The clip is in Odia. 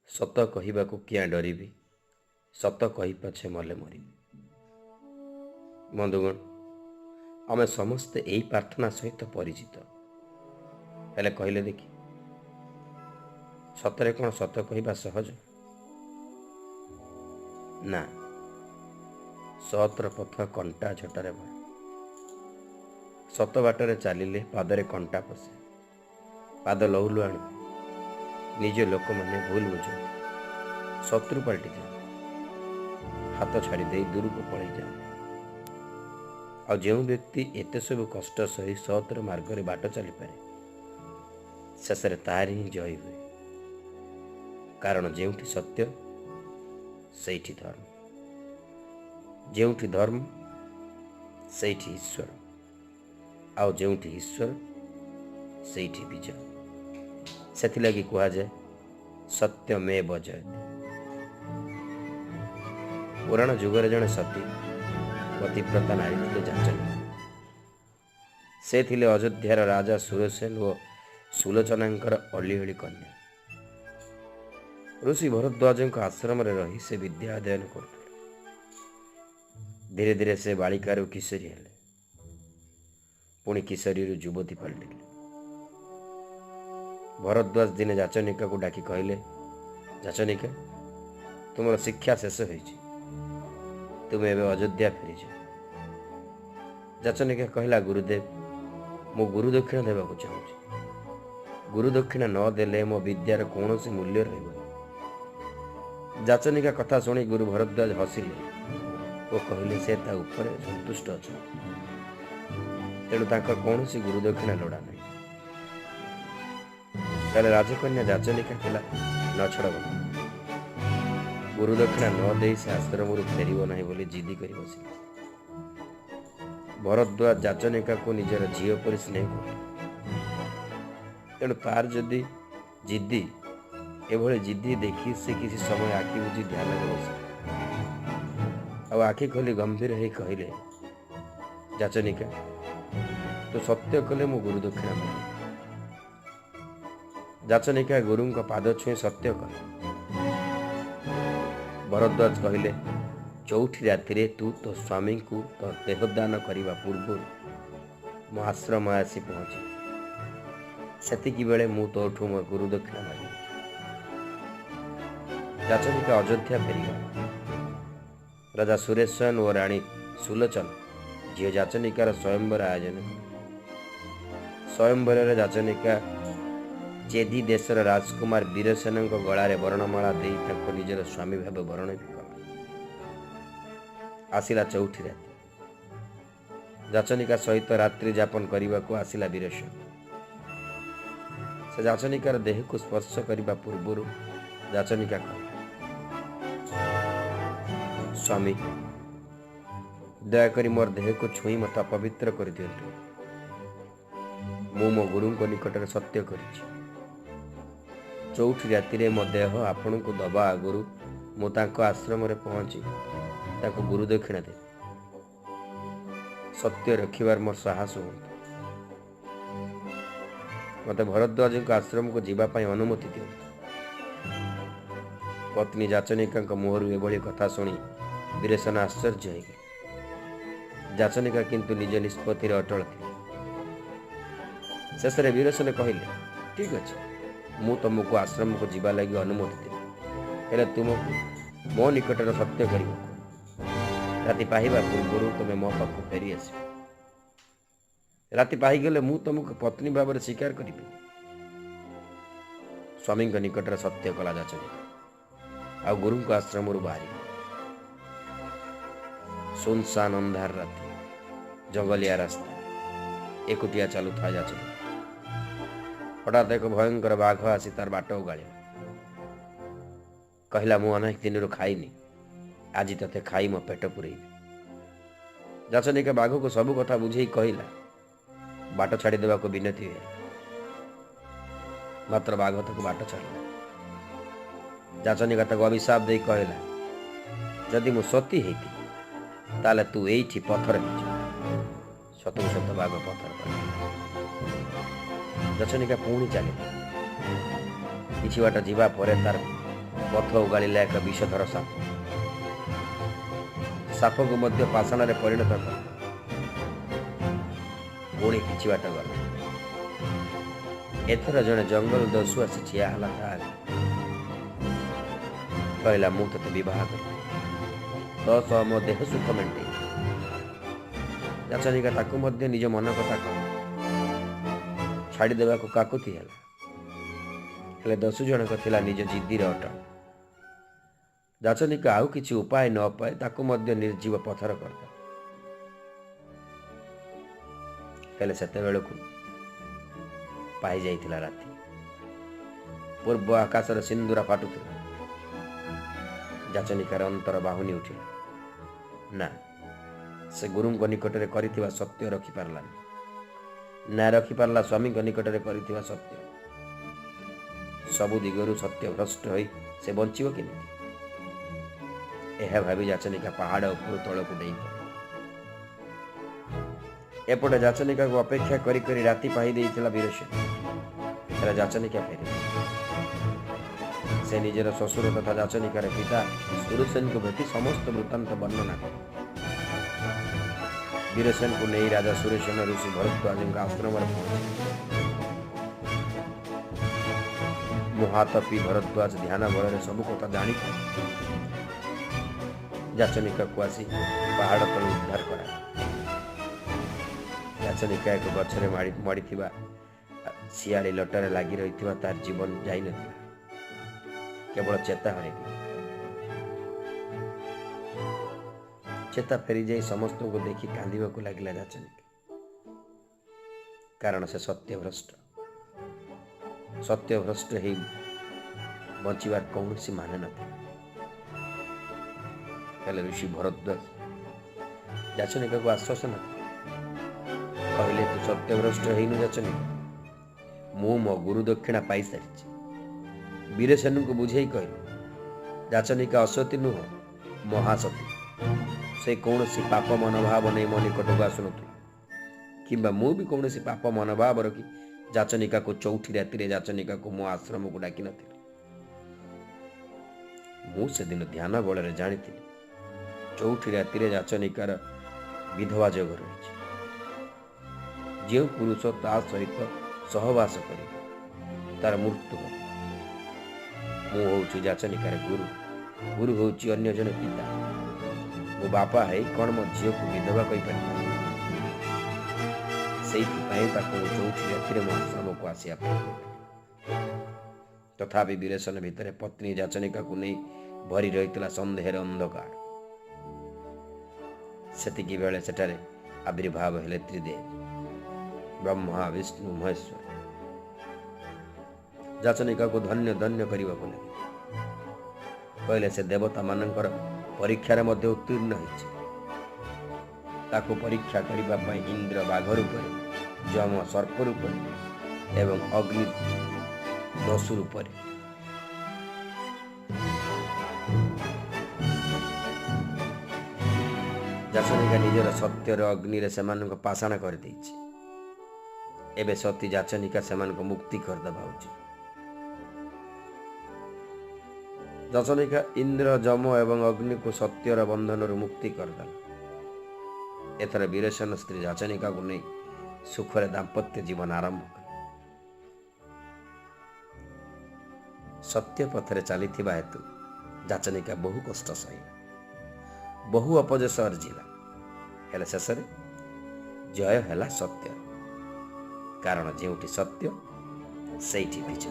ସତ କହିବାକୁ କିଆଁ ଡରିବି, ସତ କହି ପଛେ ମଲେ ମରିବି। ବନ୍ଧୁଗଣ, ଆମେ ସମସ୍ତେ ଏହି ପ୍ରାର୍ଥନା ସହିତ ପରିଚିତ। ହେଲେ କହିଲେ ଦେଖି, ସତରେ କ'ଣ ସତ କହିବା ସହଜ? ନା, ସତର ପଥ କଣ୍ଟା ଝଟାରେ ଭରା। ସତ ବାଟରେ ଚାଲିଲେ ପାଦରେ କଣ୍ଟା ପଶେ, ପାଦ ଲହୁଲୁହାଣ, ନିଜ ଲୋକମାନେ ଭୁଲ ବୁଝନ୍ତି, ଶତ୍ରୁ ପାଲଟି ଯାଆନ୍ତି, ହାତ ଛାଡ଼ି ଦେଇ ଦୂରକୁ ପଳେଇ ଯାଆନ୍ତି। ଆଉ ଯେଉଁ ବ୍ୟକ୍ତି ଏତେ ସବୁ କଷ୍ଟ ସହି ସତର ମାର୍ଗରେ ବାଟ ଚାଲିପାରେ, ଶେଷରେ ତାରି ହିଁ ଜୟ ହୁଏ। କାରଣ ଯେଉଁଠି ସତ୍ୟ ସେଇଠି ଧର୍ମ, ଯେଉଁଠି ଧର୍ମ ସେଇଠି ଈଶ୍ୱର, ଆଉ ଯେଉଁଠି ଈଶ୍ୱର ସେଇଠି ବିଜୟ। ସେଥିଲାଗି କୁହାଯାଏ ସତ୍ୟମେବ ଜୟତେ। ପୁରାଣ ଯୁଗରେ ଜଣେ ସତୀ ପତିବ୍ରତା ନାରୀ ଥିଲେ ଯାଚନିକା। ସେ ଥିଲେ ଅଯୋଧ୍ୟାର ରାଜା ସୁରସେନ ଓ ସୁଲୋଚନାଙ୍କର ଅଲିଅଳି କନ୍ୟା। ଋଷି ଭରଦ୍ୱାଜଙ୍କ ଆଶ୍ରମରେ ରହି ସେ ବିଦ୍ୟା ଅଧ୍ୟୟନ କରୁଥିଲେ। ଧୀରେ ଧୀରେ ସେ ବାଳିକାରୁ କିଶୋରୀ ହେଲେ, ପୁଣି କିଶୋରୀରୁ ଯୁବତୀ ପାଲଟିଲେ। ଭରଦ୍ୱାଜ ଦିନେ ଯାଚନିକାକୁ ଡାକି କହିଲେ, ଯାଚନିକା, ତୁମର ଶିକ୍ଷା ଶେଷ ହୋଇଛି, ତୁମେ ଏବେ ଅଯୋଧ୍ୟା ଫେରିଯାଅ। ଯାଚନିକା କହିଲା, ଗୁରୁଦେବ, ମୁଁ ଗୁରୁଦକ୍ଷିଣା ଦେବାକୁ ଚାହୁଁଛି। ଗୁରୁଦକ୍ଷିଣା ନ ଦେଲେ ମୋ ବିଦ୍ୟାର କୌଣସି ମୂଲ୍ୟ ରହିବନି। ଯାଚନିକା କଥା ଶୁଣି ଗୁରୁ ଭରଦ୍ୱାଜ ହସିଲେ ଓ କହିଲେ ସେ ତା ଉପରେ ସନ୍ତୁଷ୍ଟ ଅଛନ୍ତି, ତେଣୁ ତାଙ୍କର କୌଣସି ଗୁରୁଦକ୍ଷିଣା ଲୋଡ଼ା ନାହିଁ। ତାହେଲେ ରାଜକନ୍ୟା ଯାଚନିକା ଥିଲା ନଛଡ଼ବନ୍ଧା। ଗୁରୁଦକ୍ଷିଣା ନ ଦେଇ ସେ ଆଶ୍ରମରୁ ଫେରିବ ନାହିଁ ବୋଲି ଜିଦି କରି ବସିଲେ। ଭରଦ୍ୱାଜ ଯାଚନିକାକୁ ନିଜର ଝିଅ ପରି ସ୍ନେହ କରୁଥିଲେ, ତେଣୁ ତାର ଯଦି ଜିଦ୍ଦି ଏଭଳି ଜିଦ୍ଦି ଦେଖି ସେ କିଛି ସମୟ ଆଖି ବୁଜି ଧ୍ୟାନରେ ବସିଲେ ଆଉ ଆଖି ଖୋଲି ଗମ୍ଭୀର ହେଇ କହିଲେ, ଯାଚନିକା, ତୁ ସତ୍ୟ କଲେ ମୁଁ ଗୁରୁଦକ୍ଷିଣା ମାଗିବି। ଯାଚନିକା ଗୁରୁଙ୍କ ପାଦ ଛୁଇଁ ସତ୍ୟ କଲେ। ଭରଦ୍ୱାଜ କହିଲେ, ଚଉଠି ରାତିରେ ତୁ ତୋ ସ୍ୱାମୀଙ୍କୁ ତୋ ଦେହଦାନ କରିବା ପୂର୍ବରୁ ମୋ ଆଶ୍ରମ ଆସି ପହଞ୍ଚିବୁ। ସେତିକି ବେଳେ ମୁଁ ତୋଠୁ ମୋ ଗୁରୁଦକ୍ଷିଣା ମାଗିବି। ଯାଚନିକା ଅଯୋଧ୍ୟା ଫେରିଗଲା। ରାଜା ସୁରେଶନ ଓ ରାଣୀ ସୁଲୋଚନା ଝିଅ ଯାଚନିକାର ସ୍ୱୟଂବର ଆୟୋଜନ କଲେ। ସ୍ୱୟଂବରରେ ଯାଚନିକା ଚେଦି ଦେଶର ରାଜକୁମାର ବୀରସେନଙ୍କ ଗଳାରେ ବରଣମାଳା ଦେଇ ତାଙ୍କୁ ନିଜର ସ୍ୱାମୀ ଭାବେ ବରଣ ବି କଲା। ଆସିଲା ଚଉଠି ରାତି। ଯାଚନିକା ସହିତ ରାତ୍ରି ଯାପନ କରିବାକୁ ଆସିଲା ବୀରସେନ। ସେ ଯାଚନିକାର ଦେହକୁ ସ୍ପର୍ଶ କରିବା ପୂର୍ବରୁ ଯାଚନିକା କହିଲା, ସ୍ୱାମୀ, ଦୟାକରି ମୋର ଦେହକୁ ଛୁଇଁ ମୋତେ ଅପବିତ୍ର କରିଦିଅନ୍ତୁ। ମୁଁ ମୋ ଗୁରୁଙ୍କ ନିକଟରେ ସତ୍ୟ କରିଛି। ଚଉଠି ରାତିରେ ମୋ ଦେହ ଆପଣଙ୍କୁ ଦବା ଆଗରୁ ମୁଁ ତାଙ୍କ ଆଶ୍ରମରେ ପହଞ୍ଚି ତାଙ୍କୁ ଗୁରୁଦକ୍ଷିଣା ଦେବି। ସତ୍ୟ ରଖିବାର ମୋର ସାହସ ହୁଅନ୍ତୁ। ମୋତେ ଭରଦ୍ୱାଜଙ୍କ ଆଶ୍ରମକୁ ଯିବା ପାଇଁ ଅନୁମତି ଦିଅନ୍ତୁ। ପତ୍ନୀ ଯାଚନିକାଙ୍କ ମୁହଁରୁ ଏଭଳି କଥା ଶୁଣି ବୀରସେନ ଆଶ୍ଚର୍ଯ୍ୟ ହୋଇଗଲେ। ଯାଚନିକା କିନ୍ତୁ ନିଜ ନିଷ୍ପତ୍ତିରେ ଅଟଳ ଥିଲେ। ଶେଷରେ ବୀରସେନ କହିଲେ, ଠିକ୍ ଅଛି, ମୁଁ ତୁମକୁ ଆଶ୍ରମକୁ ଯିବା ଲାଗି ଅନୁମତି ଦେବି, ହେଲେ ତୁମକୁ ମୋ ନିକଟରେ ସତ୍ୟ କରିବାକୁ। ରାତି ପାହିବା ପୂର୍ବରୁ ତୁମେ ମୋ ପାଖକୁ ଫେରି ଆସିବ। ରାତି ପାହିଗଲେ ମୁଁ ତୁମକୁ ପତ୍ନୀ ଭାବରେ ସ୍ୱୀକାର କରିବି। ସ୍ୱାମୀଙ୍କ ନିକଟରେ ସତ୍ୟ କଲା ଯାଚନିକା ଆଉ ଗୁରୁଙ୍କ ଆଶ୍ରମରୁ ବାହାରିଗଲା। ସୁନସାନ ଅନ୍ଧାର ରାତି, ଜଙ୍ଗଲିଆ ରାସ୍ତା, ଏକୁଟିଆ ଚାଲୁଥାଏ ଯାଚନିକା। ହଠାତ୍ ଏକ ଭୟଙ୍କର ବାଘ ଆସି ତାର ବାଟ ଓଗାଳିଲା। କହିଲା, ମୁଁ ଅନେକ ଦିନରୁ ଖାଇନି, ଆଜି ତତେ ଖାଇ ମୋ ପେଟ ପୂରେଇବି। ଯାଚନିକା ବାଘକୁ ସବୁ କଥା ବୁଝେଇ କହିଲା, ବାଟ ଛାଡ଼ିଦେବାକୁ ବିନତି ହେଲା। ମାତ୍ର ବାଘ ତାକୁ ବାଟ ଛାଡ଼ିଲା। ଯାଚନିକା ତାକୁ ଅଭିଶାପ ଦେଇ କହିଲା, ଯଦି ମୁଁ ସତୀ ହେଇଥିଲି ତାହେଲେ ତୁ ଏଇଠି ପଥର ହେଇଯିବୁ। ସତକୁ ସତ ବାଘ ପଥର କଲା। ଯାଚନିକା ପୁଣି ଚାଲିଲା। କିଛି ବାଟ ଯିବା ପରେ ତାର ପଥ ଉଗାଳିଲା ଏକ ବିଷଧର ସାପ। ସାପକୁ ମଧ୍ୟ ପାଷାଣରେ ପରିଣତ କଲା। ପୁଣି କିଛି ବାଟ ଗଲା। ଏଥର ଜଣେ ଜଙ୍ଗଲ ଦସ୍ୟୁ ଆସି ଠିଆ ହେଲା ତା ଆଗରେ। କହିଲା, ମୁଁ ତୋତେ ବିବାହ କରିବି, ତୋ ସହ ମୋ ଦେହ ସୁଖ ମେଣ୍ଟେଇବି। ଯାଚନିକା ତାକୁ ମଧ୍ୟ ନିଜ ମନ କଥା କହିଲା। ଛାଡ଼ିଦେବାକୁ କାକୁତି ହେଲା। ହେଲେ ଦସ୍ୟୁ ଜଣକ ଥିଲା ନିଜ ଜିଦ୍ଦିରେ ଅଟଳ। ଯାଚନିକା ଆଉ କିଛି ଉପାୟ ନ ପାଇ ତାକୁ ମଧ୍ୟ ନିର୍ଜୀବ ପଥର କରିଦେଲା। ହେଲେ ସେତେବେଳକୁ ପାଇଯାଇଥିଲା ରାତି। ପୂର୍ବ ଆକାଶରେ ସିନ୍ଦୁରା ଫାଟୁଥିଲା। ଯାଚନିକାର ଅନ୍ତର ବାହୁନି ଉଠିଲା। ନା, ସେ ଗୁରୁଙ୍କ ନିକଟରେ କରିଥିବା ସତ୍ୟ ରଖିପାରିଲାନି, ନା ରଖିପାରିଲା ସ୍ୱାମୀଙ୍କ ନିକଟରେ କରିଥିବା ସତ୍ୟ। ସବୁ ଦିଗରୁ ସତ୍ୟ ଭ୍ରଷ୍ଟ ହୋଇ ସେ ବଞ୍ଚିବ କେମିତି? ଏହା ଭାବି ଯାଚନିକା ପାହାଡ଼ ଉପରୁ ତଳକୁ ଡେଇଁ ପଡ଼ିଲା। ଏପଟେ ଯାଚନିକାକୁ ଅପେକ୍ଷା କରି କରି ରାତି ପାହି ଦେଇଥିଲା ବୀରସେନ। ହେଲେ ଯାଚନିକା ଫେରିଲା। ସେ ନିଜର ଶ୍ୱଶୁର ତଥା ଯାଚନିକାର ପିତା ସୁରସେନଙ୍କୁ ଭେଟି ସମସ୍ତ ବୃତ୍ତାନ୍ତ ବର୍ଣ୍ଣନା କଲେ। ବୀରସେନକୁ ନେଇ ରାଜା ସୁରେଶନ ଋଷି ଭରଦ୍ୱାଜଙ୍କ ଆଶ୍ରମରେ ପହଞ୍ଚିଲେ। ମହାତପୀ ଭରଦ୍ୱାଜ ଧ୍ୟାନ ବଳରେ ସବୁ କଥା ଜାଣିଥିଲେ। ଯାଚନିକାକୁ ଆସି ପାହାଡ଼ ତଳୁ ଉଦ୍ଧାର କରାଗଲା। ଯାଚନିକା ଏକ ଗଛରେ ମାଡ଼ିଥିବା ଶିଆଳି ଲଟାରେ ଲାଗି ରହିଥିବା ତାର ଜୀବନ ଯାଇନଥିଲା, କେବଳ ଚେତା ହରାଇ ଦେଇଥିଲା। ଚେତା ଫେରିଯାଇ ସମସ୍ତଙ୍କୁ ଦେଖି କାନ୍ଦିବାକୁ ଲାଗିଲା ଯାଚନିକା, କାରଣ ସେ ସତ୍ୟଭ୍ରଷ୍ଟ। ସତ୍ୟଭ୍ରଷ୍ଟ ହେଇ ବଞ୍ଚିବାର କୌଣସି ମାନେ ନଥିଲା। ହେଲେ ଋଷି ଭରଦ୍ୱାଜ ଯାଚନିକାକୁ ଆଶ୍ୱାସନା କହିଲେ, ତୁ ସତ୍ୟଭ୍ରଷ୍ଟ ହେଇନୁ ଯାଚନିକା, ମୁଁ ମୋ ଗୁରୁ ଦକ୍ଷିଣା ପାଇସାରିଛି। ବୀରସେନଙ୍କୁ ବୁଝେଇ କହିଲେ, ଯାଚନିକା ଅସତୀ ନୁହଁ, ମହାସତୀ। ସେ କୌଣସି ପାପ ମନୋଭାବ ନେଇ ମୋ ନିକଟକୁ ଆସୁନଥିଲା, କିମ୍ବା ମୁଁ ବି କୌଣସି ପାପ ମନୋଭାବ ରଖି ଯାଚନିକାକୁ ଚଉଠି ରାତିରେ ଯାଚନିକାକୁ ମୋ ଆଶ୍ରମକୁ ଡାକିନଥିଲି। ମୁଁ ସେଦିନ ଧ୍ୟାନ ବଳରେ ଜାଣିଥିଲି ଚଉଠି ରାତିରେ ଯାଚନିକାର ବିଧବା ଯୋଗ ରହିଛି। ଯେଉଁ ପୁରୁଷ ତା ସହିତ ସହବାସ କରିବ ତାର ମୃତ୍ୟୁ ହେବ। ମୁଁ ହେଉଛି ଯାଚନିକାର ଗୁରୁ। ଗୁରୁ ହେଉଛି ଅନ୍ୟ ଜଣେ ପିତା। ମୋ ବାପା ହେଇ କ'ଣ ମୋ ଝିଅକୁ ବିଧବା କହିପାରିବି? ସେଇଥିପାଇଁ ତାକୁ ମୁଁ ଚଉଠି ରାତିରେ ମୋ ଆଶ୍ରମକୁ ଆସିବା ପାଇଁ କହିଥିଲି। ତଥାପି ବୀରସେନ ଭିତରେ ପତ୍ନୀ ଯାଚନିକାକୁ ନେଇ ଭରି ରହିଥିଲା ସନ୍ଦେହର ଅନ୍ଧକାର। ସେତିକି ବେଳେ ସେଠାରେ ଆବିର୍ଭାବ ହେଲେ ତ୍ରିଦେବ, ବ୍ରହ୍ମା, ବିଷ୍ଣୁ, ମହେଶ୍ୱର। ଯାଚନିକାକୁ ଧନ୍ୟ ଧନ୍ୟ କରିବାକୁ ଲାଗିଲେ। କହିଲେ, ସେ ଦେବତାମାନଙ୍କର ପରୀକ୍ଷାରେ ମଧ୍ୟ ଉତ୍ତୀର୍ଣ୍ଣ ହୋଇଛି। ତାକୁ ପରୀକ୍ଷା କରିବା ପାଇଁ ଇନ୍ଦ୍ର ବାଘ ରୂପରେ, ଯମ ସର୍ପ ରୂପରେ ଏବଂ ଅଗ୍ନି ଦସ୍ୟୁ ରୂପରେ ଯାଚନିକା ନିଜର ସତ୍ୟର ଅଗ୍ନିରେ ସେମାନଙ୍କୁ ପାଷାଣ କରିଦେଇଛି। ଏବେ ସତୀ ଯାଚନିକା ସେମାନଙ୍କୁ ମୁକ୍ତି କରିଦେବା ଉଚିତ। ଯାଚନିକା ଇନ୍ଦ୍ର, ଯମ ଏବଂ ଅଗ୍ନିକୁ ସତ୍ୟର ବନ୍ଧନରୁ ମୁକ୍ତି କରିଦେଲା। ଏଥର ବୀରସେନ ସ୍ତ୍ରୀ ଯାଚନିକାକୁ ନେଇ ସୁଖରେ ଦାମ୍ପତ୍ୟ ଜୀବନ ଆରମ୍ଭ କଲେ। ସତ୍ୟ ପଥରେ ଚାଲିଥିବା ହେତୁ ଯାଚନିକା ବହୁ କଷ୍ଟ ସହିଲା, ବହୁ ଅପଯଶ ଅର୍ଜିଲା, ହେଲେ ଶେଷରେ ଜୟ ହେଲା ସତ୍ୟ। କାରଣ ଯେଉଁଠି ସତ୍ୟ ସେଇଠି ବିଜୟ।